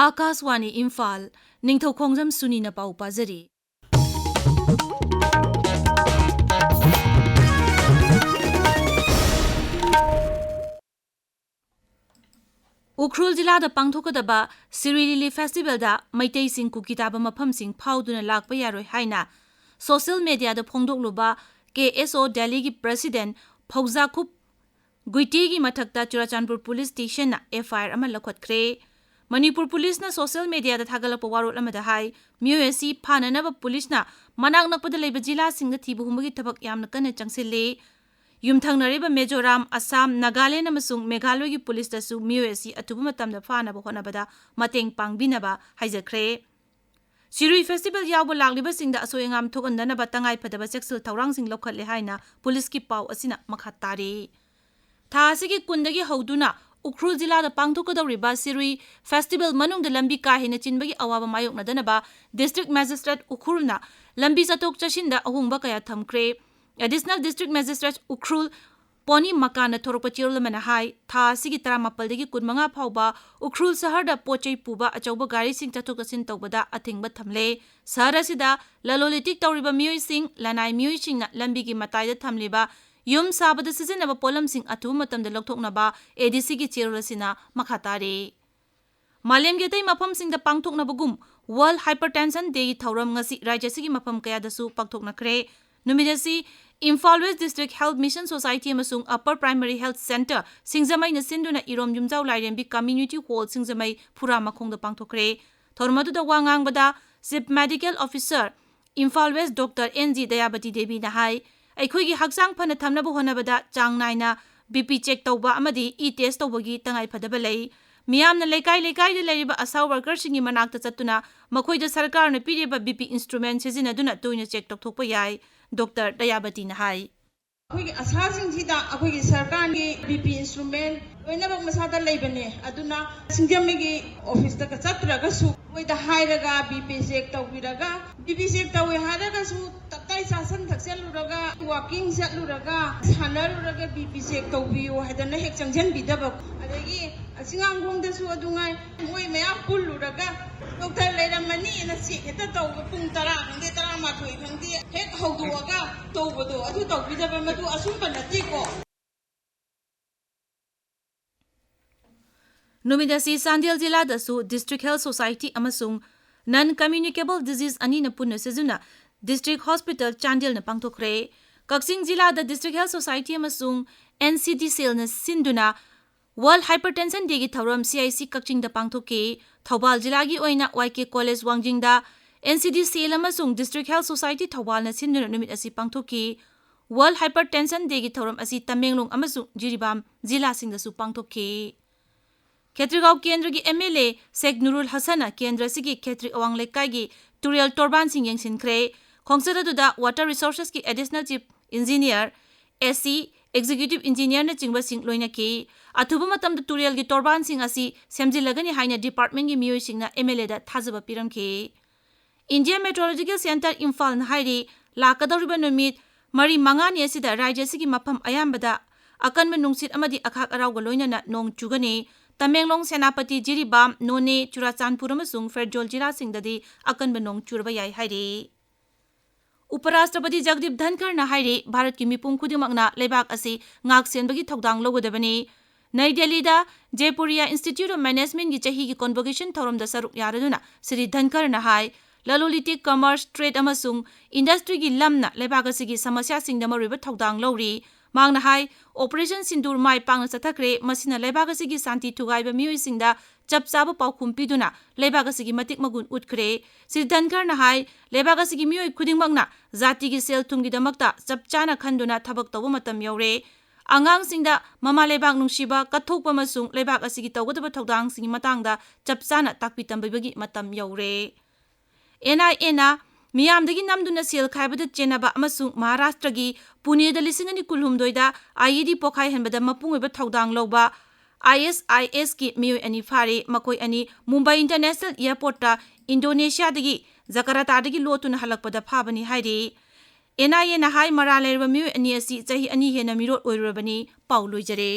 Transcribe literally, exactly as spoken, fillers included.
ꯑꯥꯀꯥꯁꯋꯥꯅꯤ ꯏꯝꯐꯥꯜ, ꯅꯤꯡꯊꯧꯈꯣꯡꯖꯝ ꯁꯨꯅꯤꯅ ꯄꯥꯎ ꯄꯥꯖꯔꯤ꯫ ꯎꯈ꯭ꯔꯨꯜ ꯖꯤꯂꯥꯗ ꯄꯥꯡꯊꯣꯛꯀꯗꯕ ꯁꯤꯔꯨꯏ ꯂꯤꯂꯤ ꯐꯦꯁꯇꯤꯚꯦꯜꯗ ꯃꯩꯇꯩꯁꯤꯡ ꯀꯨꯀꯤ ꯇꯥꯕ ꯃꯐꯝꯁꯤꯡ ꯐꯥꯎꯗꯨꯅ ꯂꯥꯛꯄ ꯌꯥꯔꯣꯏ ꯍꯥꯏꯅ ꯁꯣꯁꯤꯌꯦꯜ ꯃꯦꯗꯤꯌꯥꯗ ꯐꯣꯡꯗꯣꯛꯂꯨꯕ ꯀꯦ ꯑꯦꯁ ꯑꯣ ꯗꯦꯜꯂꯤꯒꯤ ꯄ꯭ꯔꯁꯤꯗꯦꯟ ꯐꯧꯖꯥꯈꯨꯞ ꯒꯨꯏꯇꯦꯒꯤ ꯃꯊꯛꯇ ꯆꯨꯔꯥꯆꯥꯟꯄꯨꯔ ꯄꯨꯂꯤꯁ ꯁ꯭ꯇꯦꯁꯟꯅ ꯑꯦꯐ ꯑꯥꯏ ꯑꯥꯔ ꯑꯃ ꯂꯧꯈꯠꯈ꯭ꯔꯦ꯫ ꯃꯅꯤꯄꯨꯔ ꯄꯨꯂꯤꯁꯅ ꯁꯣꯁꯤꯌꯦꯜ ꯃꯦꯗꯤꯌꯥꯗ ꯊꯥꯒꯠꯂꯛꯄ ꯋꯥꯔꯣꯜ ꯑꯃꯗ ꯍꯥꯏ, ꯃꯤꯑꯣꯏ ꯑꯁꯤ ꯐꯥꯅꯅꯕ ꯄꯨꯂꯤꯁꯅ ꯃꯅꯥꯛ ꯅꯛꯄꯗ ꯂꯩꯕ ꯖꯤꯂꯥꯁꯤꯡꯗ ꯊꯤꯕ ꯍꯨꯝꯕꯒꯤ ꯊꯕꯛ ꯌꯥꯝꯅ ꯀꯟꯅ ꯆꯪꯁꯤꯜꯂꯤ꯫ ꯌꯨꯝꯊꯪꯅꯔꯤꯕ ꯃꯤꯖꯣꯔꯥꯝ, ꯑꯁꯥꯝ, ꯅꯥꯒꯥꯂꯦꯟ ꯑꯃꯁꯨꯡ ꯃꯦꯘꯥꯂꯣꯏꯒꯤ ꯄꯨꯂꯤꯁꯇꯁꯨ ꯃꯤꯑꯣꯏ ꯑꯁꯤ ꯑꯊꯨꯕ ꯃꯇꯝꯗ ꯐꯥꯅꯕ ꯍꯣꯠꯅꯕꯗ ꯃꯇꯦꯡ ꯄꯥꯡꯕꯤꯅꯕ ꯍꯥꯏꯖꯈ꯭ꯔꯦ꯫ ꯁꯤꯔꯨꯏ ꯐꯦꯁꯇꯤꯚꯦꯜ ꯌꯥꯎꯕ ꯂꯥꯛꯂꯤꯕꯁꯤꯡꯗ ꯑꯁꯣꯏ ꯑꯉꯥꯝ ꯊꯣꯛꯍꯟꯗꯅꯕ ꯇꯉꯥꯏꯐꯗꯕ ꯆꯦꯛꯁꯤꯜ ꯊꯧꯔꯥꯡꯁꯤꯡ ꯂꯧꯈꯠꯂꯦ ꯍꯥꯏꯅ ꯄꯨꯂꯤꯁꯀꯤ ꯄꯥꯎ ꯑꯁꯤꯅ ꯃꯈꯥ ꯇꯥꯔꯤ꯫ ꯊꯥ ꯑꯁꯤꯒꯤ ꯀꯨꯟꯗꯒꯤ ꯍꯧꯗꯨꯅ ꯎꯈ꯭ꯔꯨꯜ ꯖꯤꯂꯥꯗ ꯄꯥꯡꯊꯣꯛꯀꯗꯧꯔꯤꯕ ꯁꯤꯔꯨꯏ ꯐꯦꯁꯇꯤꯚꯦꯜ ꯃꯅꯨꯡꯗ ꯂꯝꯕꯤ ꯀꯥ ꯍꯦꯟꯅ ꯆꯤꯟꯕꯒꯤ ꯑꯋꯥꯕ ꯃꯥꯌꯣꯛꯅꯗꯅꯕ ꯗꯤꯁꯇ꯭ꯔꯤꯛ ꯃꯦꯖꯤꯁꯇ꯭ꯔꯦꯠ ꯎꯈ꯭ꯔꯨꯜꯅ ꯂꯝꯕꯤ ꯆꯠꯊꯣꯛ ꯆꯠꯁꯤꯟꯗ ꯑꯍꯣꯡꯕ ꯀꯌꯥ ꯊꯝꯈ꯭ꯔꯦ꯫ ꯑꯦꯗꯤꯁꯅꯦꯜ ꯗꯤꯁꯇ꯭ꯔꯤꯛ ꯃꯦꯖꯤꯁꯇ꯭ꯔꯦꯠ ꯎꯈ꯭ꯔꯨꯜ ꯄꯣꯅꯤ ꯃꯀꯥꯟꯅ ꯊꯣꯔꯛꯄ ꯆꯦꯔꯣꯜ ꯑꯃꯅ ꯍꯥꯏ, ꯊꯥ ꯑꯁꯤꯒꯤ ꯇꯔꯥꯃꯥꯄꯜꯗꯒꯤ ꯀꯨꯟꯃꯉꯥ ꯐꯥꯎꯕ ꯎꯈ꯭ꯔꯨꯜ ꯁꯍꯔꯗ ꯄꯣꯠ ꯆꯩ ꯄꯨꯕ ꯑꯆꯧꯕ ꯒꯥꯔꯤꯁꯤꯡ ꯆꯠꯊꯣꯛ ꯆꯠꯁꯤꯟ ꯇꯧꯕꯗ ꯑꯊꯤꯡꯕ ꯊꯝꯂꯦ꯫ ꯁꯍꯔ ꯑꯁꯤꯗ ꯂꯂꯣꯟ ꯏꯇꯤꯛ ꯇꯧꯔꯤꯕ ꯃꯤꯑꯣꯏꯁꯤꯡ, ꯂꯅꯥꯏ ꯃꯤꯑꯣꯏꯁꯤꯡꯅ ꯂꯝꯕꯤꯒꯤ ꯃꯇꯥꯏꯗ ꯊꯝꯂꯤꯕ ꯌꯨꯝ ꯁꯥꯕꯗ ꯁꯤꯖꯤꯟꯅꯕ ꯄꯣꯠꯂꯝꯁꯤꯡ ꯑꯊꯨꯕ ꯃꯇꯝꯗ ꯂꯧꯊꯣꯛꯅꯕ ꯑꯦ ꯗꯤ ꯁꯤꯒꯤ ꯆꯦꯔꯣꯜ ꯑꯁꯤꯅ ꯃꯈꯥ ꯇꯥꯔꯤ꯫ ꯃꯥꯂꯦꯝꯒꯤ ꯑꯇꯩ ꯃꯐꯝꯁꯤꯡꯗ ꯄꯥꯡꯊꯣꯛꯅꯕꯒꯨꯝ World Hypertension Day ꯒꯤ ꯊꯧꯔꯝ ꯉꯁꯤ ꯔꯥꯖ꯭ꯌꯁꯤꯒꯤ ꯃꯐꯝ ꯀꯌꯥꯗꯁꯨ ꯄꯥꯡꯊꯣꯛꯅꯈ꯭ꯔꯦ꯫ ꯅꯨꯃꯤꯠ ꯑꯁꯤ Imphal west district health mission society ꯑꯃꯁꯨꯡ ꯑꯄꯔ ꯄ꯭ꯔꯥꯏꯃꯔꯤ ꯍꯦꯜꯊ ꯁꯦꯟꯇꯔ ꯁꯤꯡꯖꯃꯩꯅ ꯁꯤꯟꯗꯨꯅ ꯏꯔꯣꯝ ꯌꯨꯝꯖꯥꯎ ꯂꯥꯏꯔꯦꯝꯕꯤ ꯀꯝꯃ꯭ꯌꯨꯅꯤꯇꯤ ꯍꯣꯜ ꯁꯤꯡꯖꯃꯩ ꯐꯨꯔꯥ ꯃꯈꯣꯡꯗ ꯄꯥꯡꯊꯣꯛꯈ꯭ꯔꯦ꯫ ꯊꯧꯔꯝ ꯑꯗꯨꯗ ꯋꯥ ꯉꯥꯡꯕꯗ chief medical officer Imphal west doctor N G Dayabati ꯗꯦꯕꯤꯅ ꯍꯥꯏ, ꯑꯩꯈꯣꯏꯒꯤ ꯍꯛꯆꯥꯡ ꯐꯅ ꯊꯝꯅꯕ ꯍꯣꯠꯅꯕꯗ ꯆꯥꯡ ꯅꯥꯏꯅ ꯕꯤ ꯄꯤ ꯆꯦꯛ ꯇꯧꯕ ꯑꯃꯗꯤ ꯏ ꯇꯦꯁ ꯇꯧꯕꯒꯤ ꯇꯉꯥꯏꯐꯗꯕ ꯂꯩ꯫ ꯃꯤꯌꯥꯝꯅ ꯂꯩꯀꯥꯏ ꯂꯩꯀꯥꯏꯗ ꯂꯩꯔꯤꯕ ꯑꯁꯥ ꯋꯥꯔꯀꯔꯁꯤꯡꯒꯤ ꯃꯅꯥꯛꯇ ꯆꯠꯇꯨꯅ ꯃꯈꯣꯏꯗ ꯁꯔꯀꯥꯔꯅ ꯄꯤꯔꯤꯕ ꯕꯤ ꯄꯤ ꯏꯟꯁꯇ꯭ꯔꯨꯃꯦꯟ ꯁꯤꯖꯤꯟꯅꯗꯨꯅ ꯇꯣꯏꯅ ꯆꯦꯛ ꯇꯧꯊꯣꯛꯄ ꯌꯥꯏ, ꯗꯣꯛꯇꯔ ꯗꯌꯥꯕꯇꯤꯅ ꯍꯥꯏ꯫ ꯑꯩꯈꯣꯏꯒꯤ ꯑꯁꯥꯁꯤꯡꯁꯤꯗ ꯑꯩꯈꯣꯏꯒꯤ ꯁꯔꯀꯥꯔꯒꯤ ꯕꯤ ꯄꯤ ꯏꯟꯁꯇ꯭ꯔꯨꯃꯦꯟ ꯂꯣꯏꯅꯃꯛ ꯃꯁꯥꯗ ꯂꯩꯕꯅꯦ꯫ ꯑꯗꯨꯅ ꯁꯤꯡꯖꯃꯩꯒꯤ ꯑꯣꯐꯤꯁꯇꯒ ꯆꯠꯇ꯭ꯔꯒꯁꯨ ꯃꯣꯏꯗ ꯍꯥꯏꯔꯒ ꯕꯤ ꯄꯤ ꯆꯦꯛ ꯇꯧꯕꯤꯔꯒ, ꯕꯤ ꯄꯤ ꯆꯦꯛ ꯇꯧꯋꯦ ꯍꯥꯏꯔꯒꯁꯨ ꯇꯞꯇꯥ ꯆꯥꯁꯟ ꯊꯛꯆꯜꯂꯨꯔꯒ, ꯋꯥꯀꯤꯡ ꯆꯠꯂꯨꯔꯒ, ꯁꯥꯟꯅꯔꯨꯔꯒ ꯕꯤ ꯄꯤ ꯆꯦꯛ ꯇꯧꯕꯤꯌꯨ ꯍꯥꯏꯗꯅ ꯍꯦꯛ ꯆꯪꯁꯤꯟꯕꯤꯗꯕ, ꯑꯗꯒꯤ ꯆꯤꯡꯉꯥꯡꯈꯣꯡꯗꯁꯨ ꯑꯗꯨꯉꯥꯏ, ꯃꯣꯏ ꯃꯌꯥꯝ ꯄꯨꯜꯂꯨꯔꯒ ꯗꯣꯛꯇꯔ ꯂꯩꯔꯝꯃꯅꯤꯅ ꯆꯦꯛ ꯍꯦꯛꯇ ꯇꯧꯕ, ꯄꯨꯡ ꯇꯔꯥ ꯈꯪꯗꯦ, ꯇꯔꯥꯃꯥꯊꯣꯏ ꯈꯪꯗꯦ, ꯍꯦꯛ ꯍꯧꯗꯣꯛꯑꯒ ꯇꯧꯕꯗꯣ, ꯑꯗꯨ ꯇꯧꯕꯤꯗꯕ, ꯃꯗꯨ ꯑꯆꯨꯝꯕ ꯅꯠꯇꯦꯀꯣ꯫ ꯅꯨꯃꯤꯠ ꯑꯁꯤ ꯆꯥꯟꯗꯦꯜ ꯖꯤꯂꯥꯗꯁꯨ District Health Society ꯑꯃꯁꯨꯡ Non Communicable Disease ꯑꯅꯤꯅ ꯄꯨꯟꯅ ꯁꯤꯖꯤꯟꯅ District Hospital ꯆꯥꯟꯗꯦꯜꯅ ꯄꯥꯡꯊꯣꯛꯈ꯭ꯔꯦ꯫ ꯀꯛꯆꯤꯡ ꯖꯤꯂꯥꯗ District Health Society ꯑꯃꯁꯨꯡ N C D Cellꯅ ꯁꯤꯟꯗꯨꯅ World Hypertension Dayꯒꯤ ꯊꯧꯔꯝ C I C ꯀꯛꯆꯤꯡꯗ ꯄꯥꯡꯊꯣꯛꯈꯤ꯫ ꯊꯧꯕꯥꯜ ꯖꯤꯂꯥꯒꯤ ꯑꯣꯏꯅ Y K College ꯋꯥꯡꯖꯤꯡꯗ N C D Cell ꯑꯃꯁꯨꯡ District Health Society ꯊꯧꯕꯥꯜꯅ ꯁꯤꯟꯗꯨꯅ ꯅꯨꯃꯤꯠ ꯑꯁꯤ ꯄꯥꯡꯊꯣꯛꯈꯤ꯫ World Hypertension Dayꯒꯤ ꯊꯧꯔꯝ ꯑꯁꯤ ꯇꯃꯦꯡꯂꯣꯡ ꯑꯃꯁꯨꯡ ꯖꯤꯔꯤꯕꯥꯝ ꯖꯤꯂꯥꯁꯤꯡꯗꯁꯨ ꯄꯥꯡꯊꯣꯛꯈꯤ꯫ ꯈꯦꯇ꯭ꯔꯤꯒꯥꯎ ꯀꯦꯟꯗ꯭ꯔꯒꯤ M L A ꯁꯦꯈ ꯅꯨꯔꯨꯜ ꯍꯁꯟꯅ ꯀꯦꯟꯗ꯭ꯔ ꯑꯁꯤꯒꯤ ꯈꯦꯇ꯭ꯔꯤ ꯑꯋꯥꯡ ꯂꯩꯀꯥꯏꯒꯤ ꯇꯨꯔꯦꯜ ꯇꯣꯔꯕꯥꯟꯁꯤꯡ ꯌꯦꯡꯁꯤꯟꯈ꯭ꯔꯦ꯫ ꯈꯣꯡꯆꯠ ꯑꯗꯨꯗ Water Resourcesꯀꯤ Additional Chief Engineer, A C, Executive Engineerꯅꯆꯤꯡꯕꯁꯤꯡ ꯂꯣꯏꯅꯈꯤ꯫ ꯑꯊꯨꯕ ꯃꯇꯝꯗ ꯇꯨꯔꯦꯜꯒꯤ ꯇꯣꯔꯕꯥꯟꯁꯤꯡ ꯑꯁꯤ ꯁꯦꯝꯖꯤꯜꯂꯒꯅꯤ ꯍꯥꯏꯅ departmentꯀꯤ ꯃꯤꯑꯣꯏꯁꯤꯡꯅ M L Aꯗ ꯊꯥꯖꯕ ꯄꯤꯔꯝꯈꯤ꯫ India Meteorological Centre ꯏꯝꯐꯥꯜꯅ ꯍꯥꯏꯔꯤ, ꯂꯥꯛꯀꯗꯧꯔꯤꯕ ꯅꯨꯃꯤꯠ ꯃꯔꯤ ꯃꯉꯥꯅꯤ ꯑꯁꯤꯗ ꯔꯥꯖ꯭ꯌ ꯑꯁꯤꯒꯤ ꯃꯐꯝ ꯑꯌꯥꯝꯕꯗ ꯑꯀꯟꯕ ꯅꯨꯡꯁꯤꯠ ꯑꯃꯗꯤ ꯑꯈꯥꯛ ꯑꯔꯥꯎꯒ ꯂꯣꯏꯅꯅ ꯅꯣꯡ ꯆꯨꯒꯅꯤ꯫ ꯇꯃꯦꯡꯂꯣꯡ, ꯁꯦꯅꯥꯄꯇꯤ, ꯖꯤꯔꯤꯕꯥꯝ, ꯅꯣꯅꯦ, ꯆꯨꯔꯥꯆꯥꯟꯄꯨꯔ ꯑꯃꯁꯨꯡ ꯐꯦꯔꯖꯣꯜ ꯖꯤꯂꯥꯁꯤꯡꯗꯗꯤ ꯑꯀꯟꯕ ꯅꯣꯡ ꯆꯨꯔꯕ ꯌꯥꯏ ꯍꯥꯏꯔꯤ꯫ ꯎꯄꯔꯥꯁꯇ꯭ꯔꯄꯇꯤ ꯖꯒꯗꯤꯞ ꯙꯟꯈꯔꯅ ꯍꯥꯏꯔꯤ, ꯚꯥꯔꯠꯀꯤ ꯃꯤꯄꯨꯝ ꯈꯨꯗꯤꯡꯃꯛꯅ ꯂꯩꯕꯥꯛ ꯑꯁꯤ ꯉꯥꯛ ꯁꯦꯟꯕꯒꯤ ꯊꯧꯗꯥꯡ ꯂꯧꯒꯗꯕꯅꯤ꯫ ꯅꯩ ꯗꯦꯜꯂꯤꯗ ꯖꯦꯄꯨꯔꯤꯌꯥ Institute of Managementꯀꯤ ꯆꯍꯤꯒꯤ convocation ꯊꯧꯔꯝꯗ ꯁꯔꯨꯛ ꯌꯥꯔꯗꯨꯅ ꯁ꯭ꯔꯤ ꯙꯟꯈꯔꯅ ꯍꯥꯏ, ꯂꯂꯣꯟ ꯏꯇꯤꯛ, commerce, trade ꯑꯃꯁꯨꯡ industryꯒꯤ ꯂꯝꯅ ꯂꯩꯕꯥꯛ ꯑꯁꯤꯒꯤ ꯁꯃꯁ꯭ꯌꯥꯁꯤꯡꯗ ꯃꯔꯨꯑꯣꯏꯕ ꯊꯧꯗꯥꯡ ꯂꯧꯔꯤ꯫ ꯃꯍꯥꯛꯅ ꯍꯥꯏ, Operation Sindoor ꯃꯥꯏ ꯄꯥꯛꯅ ꯆꯠꯊꯈ꯭ꯔꯦ, ꯃꯁꯤꯅ ꯂꯩꯕꯥꯛ ꯑꯁꯤꯒꯤ ꯁꯥꯟꯇꯤ ꯊꯨꯒꯥꯏꯕ ꯃꯤꯑꯣꯏꯁꯤꯡꯗ ꯆꯞ ꯆꯥꯕ ꯄꯥꯎꯈꯨꯝ ꯄꯤꯗꯨꯅ ꯂꯩꯕꯥꯛ ꯑꯁꯤꯒꯤ ꯃꯇꯤꯛ ꯃꯒꯨꯟ ꯎꯠꯈ꯭ꯔꯦ꯫ ꯁ꯭ꯔꯤ ꯙꯟꯈꯔꯅ ꯍꯥꯏ, ꯂꯩꯕꯥꯛ ꯑꯁꯤꯒꯤ ꯃꯤꯑꯣꯏ ꯈꯨꯗꯤꯡꯃꯛꯅ ꯖꯥꯇꯤꯒꯤ ꯁꯦꯜ ꯊꯨꯝꯒꯤꯗꯃꯛꯇ ꯆꯞ ꯆꯥꯅ ꯈꯟꯗꯨꯅ ꯊꯕꯛ ꯇꯧꯕ ꯃꯇꯝ ꯌꯧꯔꯦ꯫ ꯑꯉꯥꯡꯁꯤꯡꯗ ꯃꯃꯥ ꯂꯩꯕꯥꯛ ꯅꯨꯡꯁꯤꯕ, ꯀꯠꯊꯣꯛꯄ ꯑꯃꯁꯨꯡ ꯂꯩꯕꯥꯛ ꯑꯁꯤꯒꯤ ꯇꯧꯒꯗꯕ ꯊꯧꯗꯥꯡꯁꯤꯡꯒꯤ ꯃꯇꯥꯡꯗ ꯆꯞ ꯆꯥꯅ ꯇꯥꯛꯄꯤ ꯇꯝꯕꯤꯕꯒꯤ ꯃꯇꯝ ꯌꯧꯔꯦ꯫ N I Aꯅ ꯃꯤꯌꯥꯝꯗꯒꯤ ꯅꯝꯗꯨꯅ ꯁꯦꯜ ꯈꯥꯏꯕꯗ ꯆꯦꯟꯅꯕ ꯑꯃꯁꯨꯡ ꯃꯍꯥꯔꯥꯁꯇ꯭ꯔꯒꯤ ꯄꯨꯅꯦꯗ ꯂꯤꯁꯤꯡ ꯑꯅꯤ ꯀꯨꯟꯍꯨꯝꯗꯣꯏꯗ I E D ꯄꯣꯈꯥꯏꯍꯟꯕꯗ ꯃꯄꯨꯡ ꯑꯣꯏꯕ ꯊꯧꯗꯥꯡ ꯂꯧꯕ I S I Sꯀꯤ ꯃꯤꯑꯣꯏ ꯑꯅꯤ ꯐꯥꯔꯦ꯫ ꯃꯈꯣꯏ ꯑꯅꯤ ꯃꯨꯝꯕꯥꯏ International Airportꯇ ꯏꯟꯗꯣꯅꯦꯁꯤꯌꯥꯗꯒꯤ ꯖꯀꯥꯔꯇꯥꯗꯒꯤ ꯂꯣꯠꯇꯨꯅ ꯍꯜꯂꯛꯄꯗ ꯐꯥꯕꯅꯤ ꯍꯥꯏꯔꯤ꯫ ꯑꯦꯟ ꯑꯥꯏ ꯑꯦꯅ ꯍꯥꯏ, ꯃꯔꯥꯜ ꯂꯩꯔꯕ ꯃꯤꯑꯣꯏ ꯑꯅꯤ ꯑꯁꯤ ꯆꯍꯤ ꯑꯅꯤ ꯍꯦꯟꯅ ꯃꯤꯔꯣꯠ ꯑꯣꯏꯔꯨꯔꯕꯅꯤ꯫ ꯄꯥꯎ ꯂꯣꯏꯖꯔꯦ꯫